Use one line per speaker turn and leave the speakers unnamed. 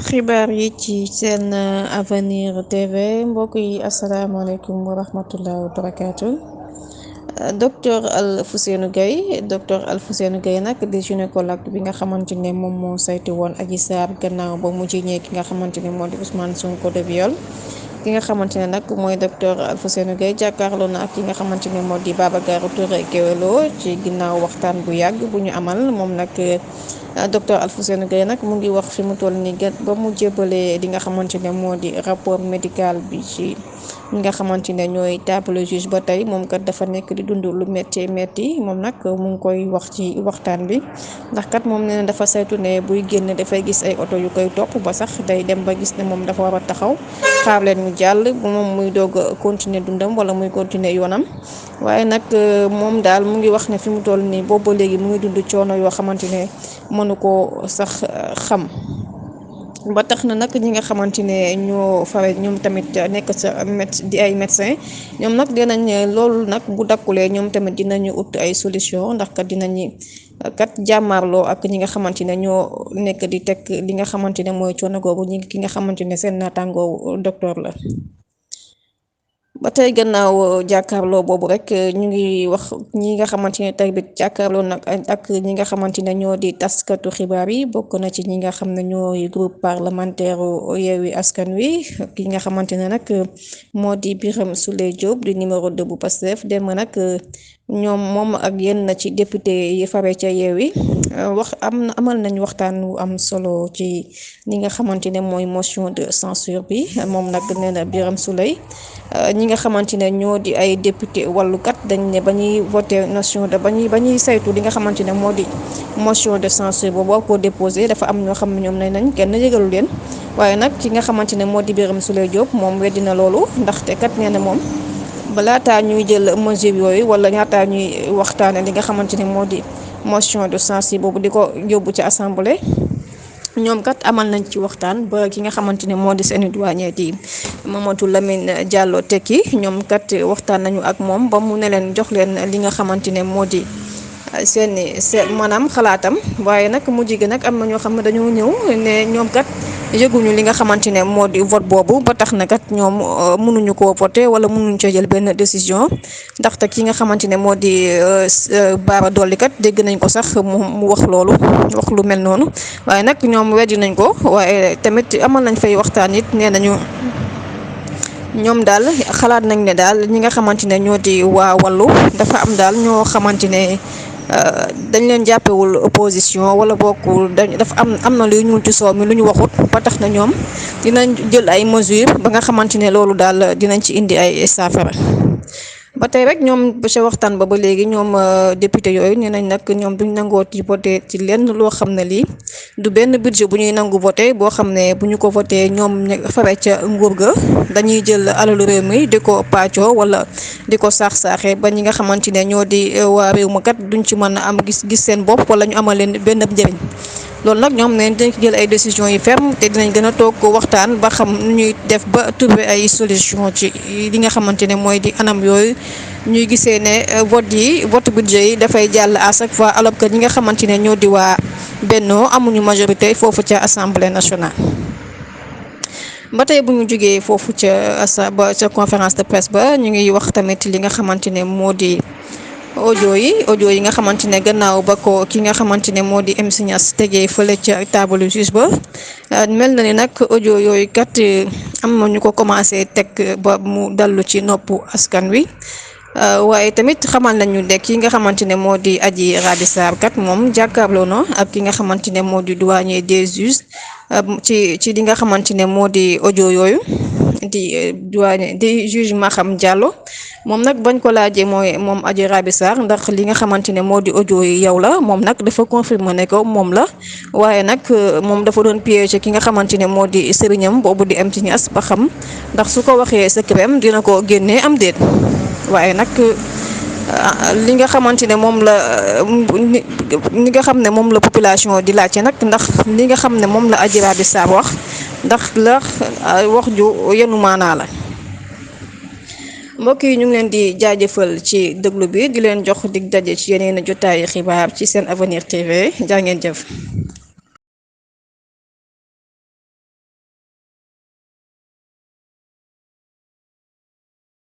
xibaar yi ci seen Avenir TV mbokk yi asalaamaaleykum wa rahmatulah wa barakaatu. Docteur Alfousseynou Gaye nag di gynécologue bi nga xamante ne moom moo saytu woon Adji Sarr gannaaw ba mu jiiñee ki nga xamante ne moo di Ousmane Sonko de viol. ki nga xamante ne nag mooy docteur Alfousseynou Gaye jàkkaarloo na ak ki nga xamante ne moo di Babacar Touré Kewelo ci ginnaaw waxtaan bu yàgg bu ñu amal moom nag docteur Alfousseynou Gaye nag mu ngi wax fi mu toll nii ba mu jébalee li nga xamante ne moo di rapport médical bi ci ñi nga xamante ne ñooy table juge ba tey moom kat dafa nekk di dund lu metti moom nag mu ngi koy wax ci waxtaan bi ndax kat moom nee na dafa saytu ne buy génn dafay gis ay oto yu koy topp ba sax day dem ba gis ne moom dafa war a taxaw xaar leen ñu jàll bu moom muy doog a continuer dundam wala muy continuer yoonam waaye nag moom daal mu ngi wax ne fi mu toll nii boobu ba léegi mu ngi dund coono yoo xamante ne mënu ko sax xam. ba tax na nag ñi nga xamante ne ñoo fare ñoom tamit nekk sa di ay médecin ñoom nag dinañ loolu nag bu dakkulee ñoom tamit dinañu ut ay solution ndax kat dinañu kat jàmmaarloo ak ñi nga xamante ne ñoo nekk di teg li nga xamante ne mooy coono googu ki nga xamante ne seen naataangoo docteur la. ba tey gannaaw jàkkaarloo boobu rek ñu ngi wax ñi nga xamante ne tey bi jàkkaarloo nag ak ñi nga xamante ne ñoo di taskatu xibaar yi bokk na ci ñi nga xam ne ñooy groupe parlementaire Yewwi Askan Wi ki nga xamante ne nag moo di Birame Souleye Diop di numéro 2 bu Pastef dem nag ñoom moom ak yenn ci député yi fare ca Yewwi amal nañ waxtaan wu am solo ci li nga xamante ne mooy motion de censure bi moom nag nee na Birame Souleye ñi nga xamante ne ñoo di ay député wàllukat dañ ne ba ñuy voté notion de ba ñuy saytu li nga xamante ne moo di motion de censure boobu war koo déposé dafa am ñoo xam ne ñoom nañ kenn yëgalu leen waaye nag ki nga xamante ne moo di Birame Souleye Diop moom weddi na loolu ndaxte kat nee na moom balaataa ñuy jël mesure yooyu wala ñaataa ñuy waxtaane li nga xamante ne moo di motion de censure boobu di ko yóbbu ci assemblée ñoom kat amal nañ ci waxtaan ba ki nga xamante ne moo di seen douanier di Mamadou Lamine Diallo tekki ñoom kat waxtaan nañu ak moom ba mu ne leen jox leen li nga xamante ne moo di seen maanaam xalaatam waaye nag mujj gi nag am na ñoo xam ne dañoo ñëw ne ñoom kat yëguñu li nga xamante ne moo di vote boobu ba tax na kat ñoom mënuñu koo voté wala mënuñu coo jël benn décision ndaxte ki nga xamante ne moo di Bara Dolly kat dégg nañ ko sax mu wax loolu wax lu mel noonu waaye nag ñoom weddi nañ ko waaye tamit amal nañ fay waxtaan it nee nañu ñoom daal xalaat nañ ne daal ñi nga xamante ne ñoo di waa wàllu dafa am daal ñoo xamante ne dañ leen jàppewul opposition wala bokkul dafa am na luy ñuul ci soow mi lu ñu waxut ba tax na ñoom dinañ jël ay mesures ba nga xamante ne loolu daal dinañ ci indi ay saafara. ba tey rek ñoom ba ca waxtaan ba léegi ñoom député yooyu nee nañ nag ñoom duñ nangoo ci voté ci lenn loo xam ne lii du benn budget bu ñuy nangu voté boo xam ne bu ñu ko voté ñoom fare ca nguur ga dañuy jël alalu réew mi di ko pàccoo wala di ko saax-saaxee ba ñi nga xamante ne ñoo di waa réew ma kat duñ ci mën a am gis seen bopp wala ñu amal leen benn njëriñ loolu nag ñoom ne dinañ jël ay décisions yu ferme te dinañ gën a toog waxtaan ba xam nu ñuy def ba trouver ay solution ci li nga xamante ne mooy di anam yooyu ñuy gisee ne vote budget yi dafay jàll à chaque fois alors que ñi nga xamante ne ñoo di waa Benno amuñu majorité foofu ca Assemblée nationale. ba tey bu ñu jógee foofu ca conférence de presse ba ñu ngi wax tamit li nga xamante ne moo di audio yi nga xamante ne gannaaw ba ko ki nga xamante ne moo di MC Niass tegee fële ca table juge ba mel na ni nag audio yooyu kat am na ñu ko commencé teg ba mu dallu ci noppu askan wi waaye tamit xamal nañu ne ki nga xamante ne moo di Adji Raby Sarr kat moom jàkkaarloo na ak ki nga xamante ne moo di douanier des juges ci li nga xamante ne moo di audio yooyu di douanier di juge Maham Diallo moom nag bañ ko laajee moom Adji Raby Sarr ndax li nga xamante ne moo di audio yi yow la moom nag dafa confirmer ne ko moom la waaye nag moom dafa doon piéger ki nga xamante ne moo di sëriñam boobu di MC Niass ba xam ndax su ko waxee secret dina ko génnee am déet waaye nag li nga xamante ne moom la li nga xam ne moom la population di laajte nag ndax li nga xam ne moom la Adji Raby Sarr wax ndax la wax ju yenu maanaa la. mbokk yi ñu ngi leen di jaajëfal ci déglu bi di leen jox dig daje ci yeneen jotaayu xibaar ci seen Avenir TV jaa ngeen jëf.